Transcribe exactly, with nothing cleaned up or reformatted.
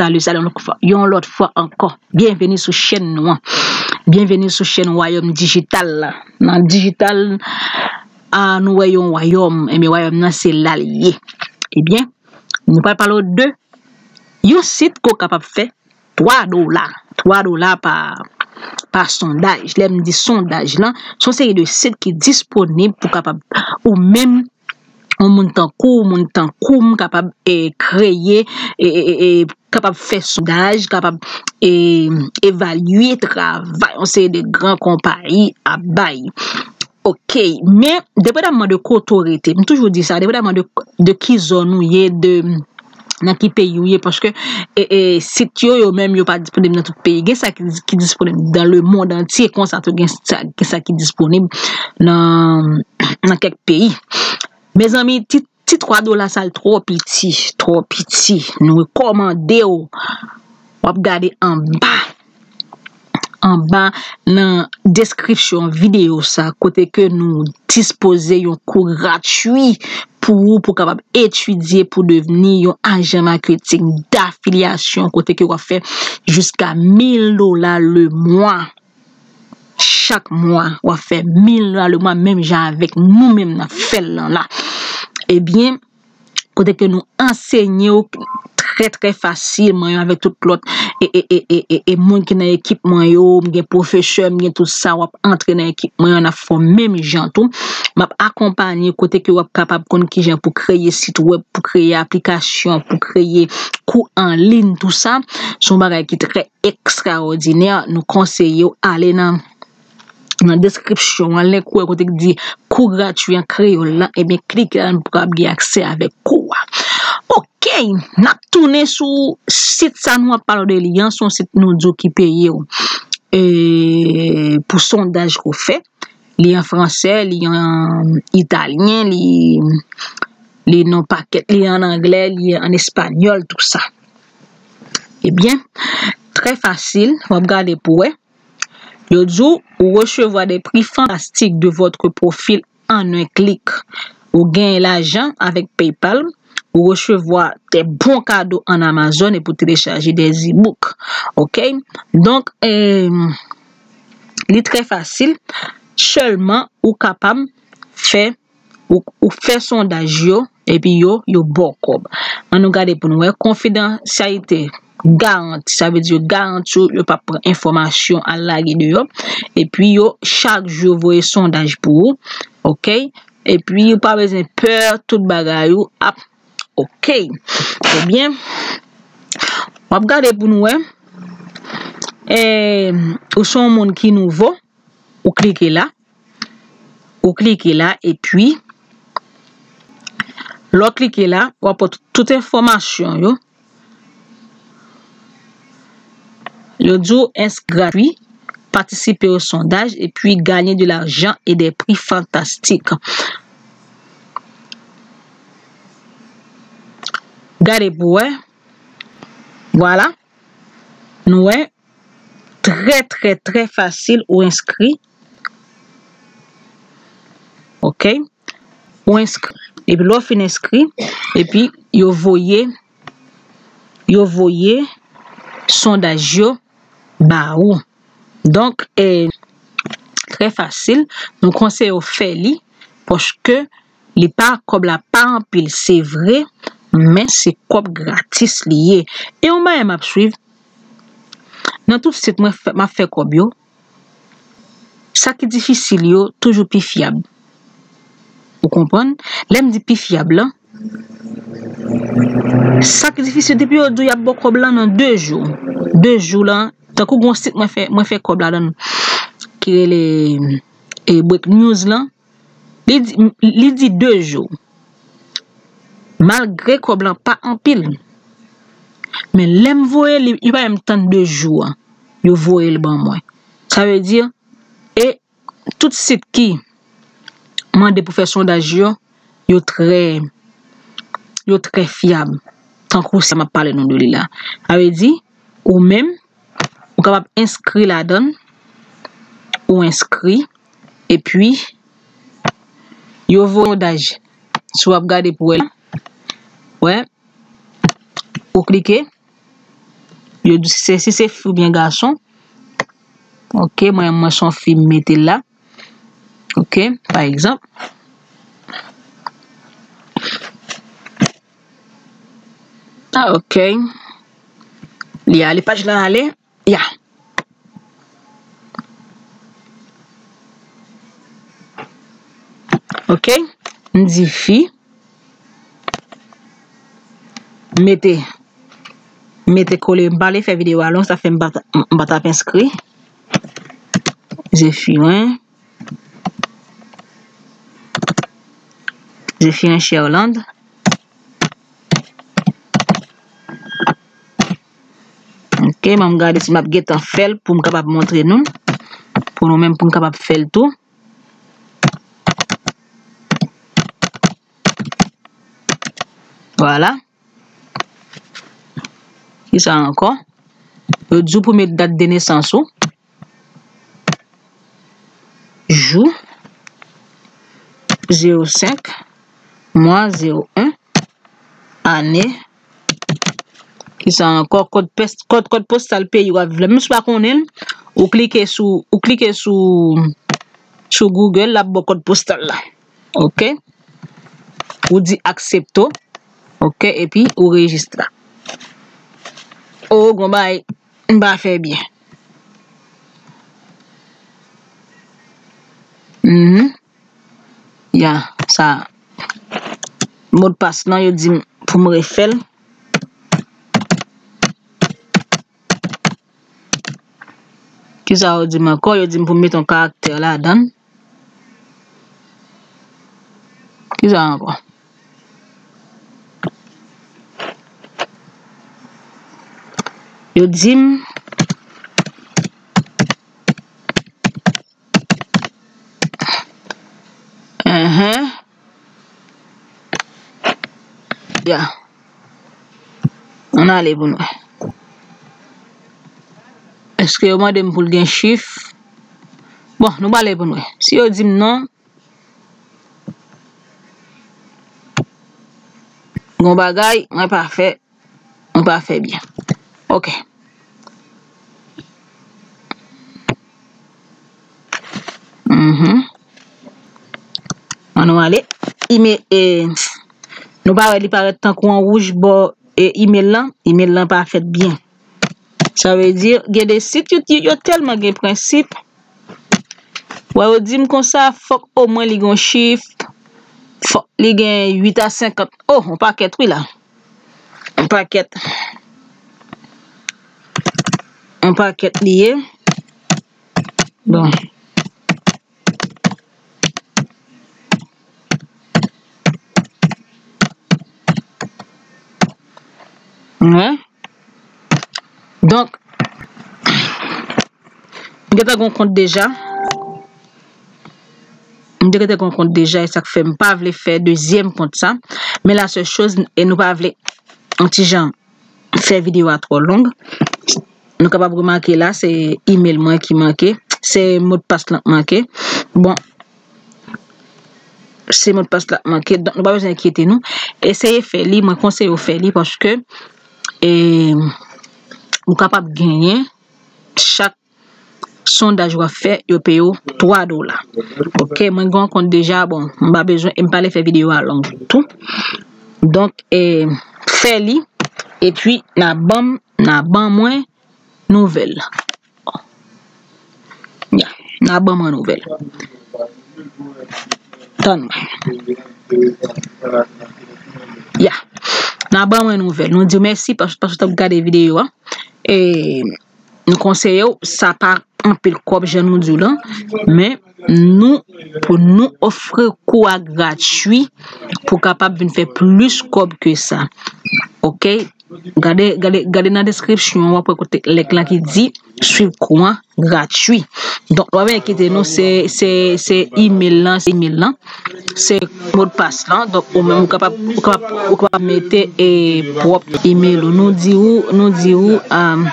Salut, salut yon lòt fwa, yon lòt fwa ankò. Byenveni sou chèn nou an. Byenveni sou chèn Wayòm Dijital la. Nan dijital, a, nou wè yon wayòm, ebyen wayòm nan se la l ye. Ebyen, nou pral pale w de yon sit ke w kapab fè twa dola. Twa dola pa, pa sondaj. Lè m di sondaj lan, se yon seri de sit ki disponib pou kapab ou menm yon moun tankou, moun tankou m kapab e, kreye, e, e, e, e, kapab fè sondaj, kapab e, evalye travay yon seri de gran konpayi ap bay. Ok, men depandaman de kote w rete, m toujou di sa, depandaman de, de ki zòn ou ye, de nan ki peyi w ye, paske e, e, sit yo, yo menm, yo pa disponib nan tout peyi. Gen sa ki, ki disponib dans le monde entier, konsa tou gen sa, gen sa ki disponib nan, nan kèk peyi. Mezanmi, ti, ti twa dola sa l twò piti, twò piti. Nou rekòmande w, w ap gade anba, anba nan deskripsyon videyo sa, kote ke nou dispoze yon kou gratwi pou ou, pou kapab etidye, pou devni yon ajan maketing dafilyasyon, kote ke w ap fè jiska mil dola le mwa. Chak mwa, w ap fè mil dola le mwa, menm jan avèk nou menm n ap fè l lan la. Ebyen, kote ke nou ansenye w trè, trè fasil, mwen menm avèk tout lòt e, e, e, e, e, e moun ki nan ekip mwen yo, m gen pwofesè, m gen tout sa, w ap antre nan ekip mwen yo, n ap fè w menm jan tou. M ap akonpanye kote ke w ap kapab konn kijan pou kreye sit wèb, pou kreye aplikasyon, pou kreye kou an liy, tou sa. Se yon bagay ki trè ekstraòdinè. Nou konseye w ale nan nan deskripsyon an, link ou wè kote ki di kou gratwi an kreyòl la, ebyen, klike la pou w kapab gen aksè avèk kou a. Ok, n ap tounen sou sit sa nou ap pale de li an, se yon sit nou di w ki peye w e, pou sondaj ke w fè. Li an fransè, li an italyen, li, li nan pakèt, li an anglè, li an espanyòl, tou sa. Ebyen, trè fasil, w ap gade pou w wè. Yo di w, ou resevwa de pri fantastik de votre profil en un clic. Ou genyen lajan avèk PayPal, ou resevwa de bon kado an Amazon epi w telechaje de e-book. Ok? Donk, eh, li trè fasil. Sèlman, ou kapab fè ou, ou fè sondaj yo, epi yo, yo ba w kòb. Ann nou gade pou nou wè. Konfidansyalite garanti, sa vle di yo garanti w, yo p ap pran enfòmasyon al lage deyò. Epi yo, chak jou, yo voye sondaj pou ou. Ok? Epi ou pa bezwen pè, tout bagay ou ap ok. Ebyen, w ap gade pou nou wè. Eh, ou se yon moun ki nouvo, ou klike la. Ou klike la, epi, lè w klike la, w ap wè tout enfòmasyon yo. Yo di w ins gratwi, participer au sondage et puis gagner de l'argent et des prix fantastiques. Gade pou wè. Vwala. Nou wè. Trè, trè, trè fasil ou enskri. Ok? Ou enskri. Epi lè w fin enskri, epi yo voye, yo voye sondaj yo ba ou. Donk, eh, trè fasil, nou konseye w fè li, paske li pa, kòb la pa anpil, se vre, men se kòb gratis li ye. E yon bagay m ap swiv, nan tout sit mwen fè, m ap fè kòb yo, sa ki difisil yo toujou pi fyab. Ou konprann? Lè m di pi fyab lan, sa ki difisil, depi yo di w y ap ba w kòb lan nan de jou. De jou lan, tankou gon sit mwen fè, mwen fè kòb ladan l, ki rele, e, Break News lan, li di, li di de jou. Malgre kòb lan pa anpil. Men lè m voye li, li pa menm tann de jou an. Yo voye l ban mwen. Sa vle di, e tout sit ki mande pou fè sondaj yo, yo trè, yo trè fyab. Tankou sa m ap pale nou de li la. Sa vle di, ou menm, ou kapab enskri ladan l, ou enskri, epi yo voye sondaj. Si w ap gade pou wè la, wè, ou klike, Yo di se, si se fi oubyen gason. Ok, mwen, mwen se yon fi, m mete l la. Ok, pa egzanp. Ah, ok. Li ale, paj la ale. Ya. Ok. M di fi. Mete. Mete kole. M pa vle fè videyo a long, sa fè m pa t, m pa t ap enskri. Zephirin. Zephirin Cherland. Ok, m ap gade si m ap gentan fè l pou m kapab montre nou. Pou nou menm, pou m kapab fè l tou. Vwala. Kisa ankò? Yo di w pou met dat de nesans ou. Jou, zewo senk, mwa zewo en, ane. Kisa ankò? Kòd pès-, kòd, kòd postal peyi w ap viv la. Menm si w pa konnen l, ou klike sou, ou klike sou, sou Google, l ap ba w kòd postal la. Ok? Ou di aksepto. Ok? Epi ou rejistre. Oh, gon bagay m pa fè byen. Mhm. Ya, sa. Modpas lan, yo di m pou m refè l. Kisa yo di m ankò? Yo di m pou m mete yon karaktè ladan l. Kisa ankò? Yo di m, enhen. Ya. Ann ale pou n wè. Èske yo mande m pou l gen chif? Bon, nou prale pou n wè. Si yo di m non, gon bagay, mwen pa fè, mwen pa fè byen. Ok. Mhm. Ann nou ale. Ime-, e, nou pa wè li parèt tankou an wouj bò, e, email lan? Email lan pa fèt byen. Sa vle di, gen de sit, yo, yo, yo tèlman gen prensip. Wè, yo di m konsa, fòk omwen li gen yon chif, fòk li gen uit a senkant. Oh, yon pakèt, wi, la. Yon pakèt. Yon pakèt li ye. Bon. Wi. Donk, m gentan gon kont deja. M te gentan gon kont deja, e sa k fè m pa vle fè dezyèm kont sa. Men la sèl choz, e nou pa vle yon ti jan fè videyo a twò long. Nou kapab remake la, se email mwen ki manke, se modpas lan k manke. Bon, se modpas la k manke, donk nou pa bezwen enkyete nou. Eseye fè li, mwen konseye w fè li paske, e, ou kapab genyen chak sondaj w ap fè, yo peye w twa dola. Ok, mwen gen yon kont deja, bon, m pa bezwen, e m pa vle fè videyo a long tou. Donk, e, fè li, epi n a ban m, n a ban mwen nouvèl. Ya, n a ban mwen nouvèl. Tann mwen. Ya, n a ban mwen nouvèl. Nou di w mèsi pas-, paske w t ap gade videyo a. E, Nou konseye w, sa pa anpil kòb jan nou di w lan, men nou, pou nou ofri kou a gratui pou kapab vin fè plis kòb ke sa. Ok? Gade, gade, gade nan deskripsyon an, w ap wè kote link lan ki di swiv kou an gratui. Donk, nou pa bezwen enkyete nou, se, se, se email lan, se email lan. Se modpas lan. Donk, ou menm ou kapab, ou kapab, ou kapab mete, e, pwòp email ou. Nou di ou, nou di ou, um,